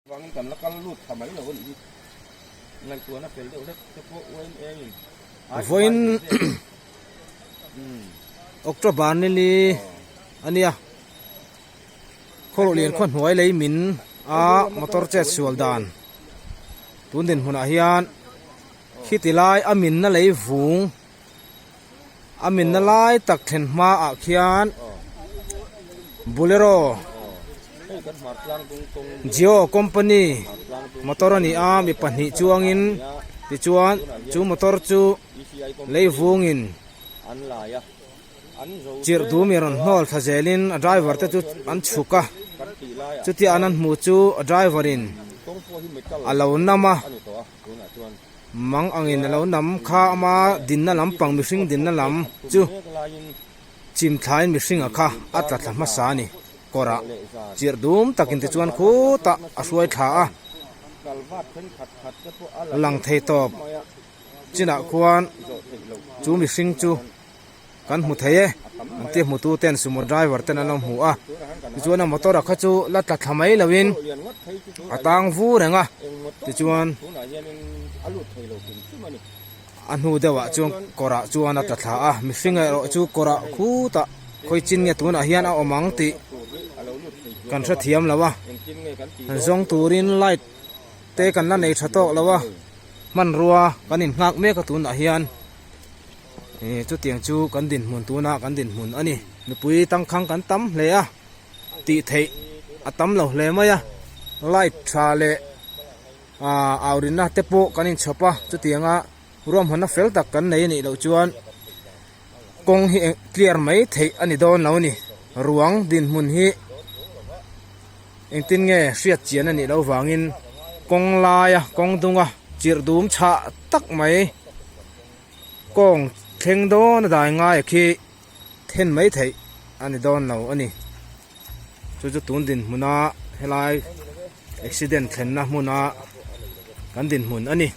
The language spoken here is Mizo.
Vangin kan la kal lut tha mai lo a nih hi. Ngaihtuahna fel deuh hlek te pawh YMA in ai Vawiin October ni li a nia. Khawruhlian khaw hnuai lei min a motor chet sual dan tun dinhmunah hian khiti lai a minna lei vung A minna lai tak thlen hmaah khian Bolero Jio company motor a ni a mi pahnih chuangin tichuan chu motor chu lei vungin chirh dum in rawn hnawl thla zelin a driver te chu an chhuk a chutia an an hmuh chu a driver in a lo nam a. Mang angin a lo nam kha ama dinna lampang mihring dinna lam chu chim thlain mihringa kha a tla thla hmasa a ni. Kawrah chirh dum takin tichuan khutah a hruai thla a, lang thei tawp chinah khuan chu mihring chu. Kan hmu thei e, an tia hmutu ten sumo driver ten an lo hmu a, tichuan a motor a kha chu la tla thla mai lo in a tang vu reng a, tichuan a hnu deuh ah chuan kawr ah chuan a tla thla a, mihring erawh chu kawr ah khutah khawi chin nge tunah hian a awm ang tih kan hrethiam lo a, zawng turin light te kan la nei tha tawk lo a, hmanrua kan inghak mek a tunah hian. Ih chutiang chu kan dinhmun tuna kan dinhmun a ni. Mipui tangkhang kan tam hle a, tih theih a tam lo hle mai a, light tha leh ah aurinna te pawh kan inchhawp a, chutianga ruahmanna fel tak kan nei a nih loh chuan kawng hi clear mai theih a ni dawn lo a ni. Ruang dinhmun hi engtin nge hriat chian a nih loh vangin kawng laia kawng dunga chirh dum chhah tak mai. Kawng thleng dawn a dai ngai a khi then mai theih a ni dawn lo a ni. Chu chu tun dinhmuna helai accident thlenna hmuna kan dinhmun a ni.